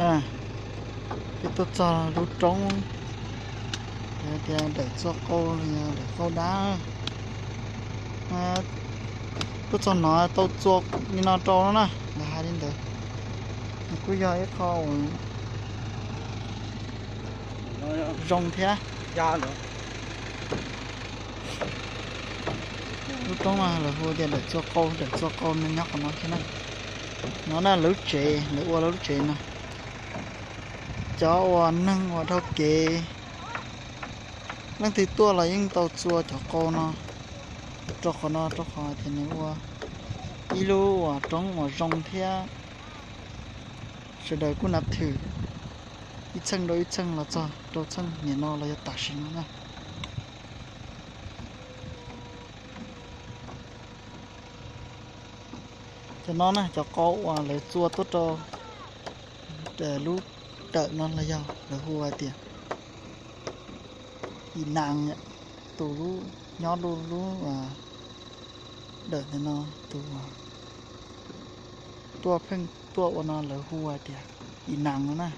Peb tuaj txog lub roob, tias dawm txua qau, dawm qau dab. Tuaj txog no tau txua li no rau no na, lawv hais li ntawd. Nws kuj yog ib qho uas zoo thiab. Lub roob no lawv hu tias dawm txua qau, dawm txua qau no nyob qhov no thiab na. No na lub tsev, lawv ua lub tsev no. Cov uas neeg uas dhau kev, leej twg tuaj los yeej tau txua cov qau no rau qhov no, rau qhov tias nws ua ib lub uas roob uas zoo thiab sawv daws kuj nav thwm ib txheej rau ib txheej los txog rau txheej niam no los yog tam sim no na. Cov no na cov qau uas lawv txua tuaj rau lub dawm no los yog lawv hu hais tias i nas, tus lub nyob lub lub dawm ntawm no, tus tuaj pheej tuaj ua no lawv hu hais tias i nas no na.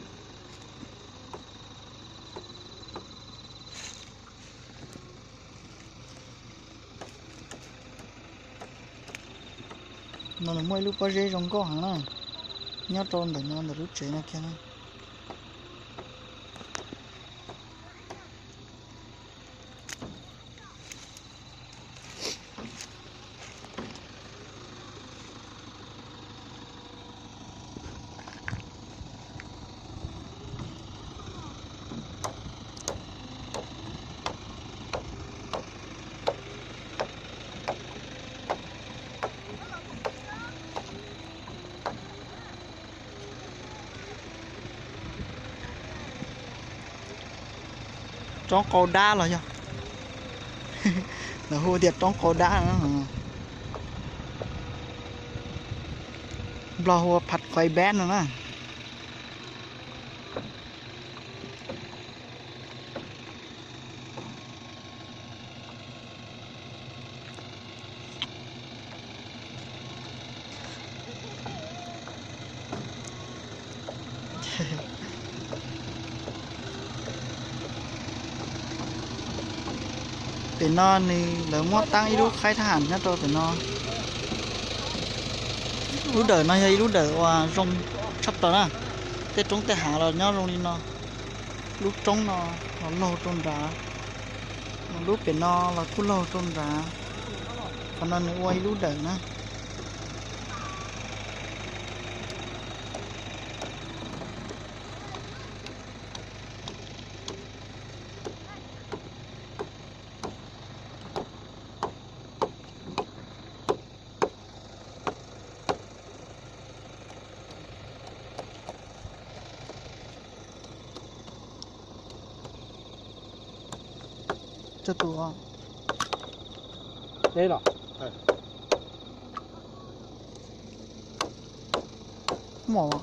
No nws muaj ib lub pob zeb zoo nkauj heev na, nyob rau ntawm no ntawm lub tsev no kiag na. Roob qau dab los yog, lawv hu tias roob qau dab. Nplog hu ua Phat Qais Bab no na. Pem no nws lawv muab tab ib lub khaib thab ham nyob rau pem no. Lub dawm no yog ib lub dawm uas zoo tshaj plaws na. Tej roob tej hav los nyob zoo li no. Lub roob no los laug rau nrad, lub pem no los kuj laug rau nrad. Qhov no nws ua ib lub dawm na. Tso tus deb los mos.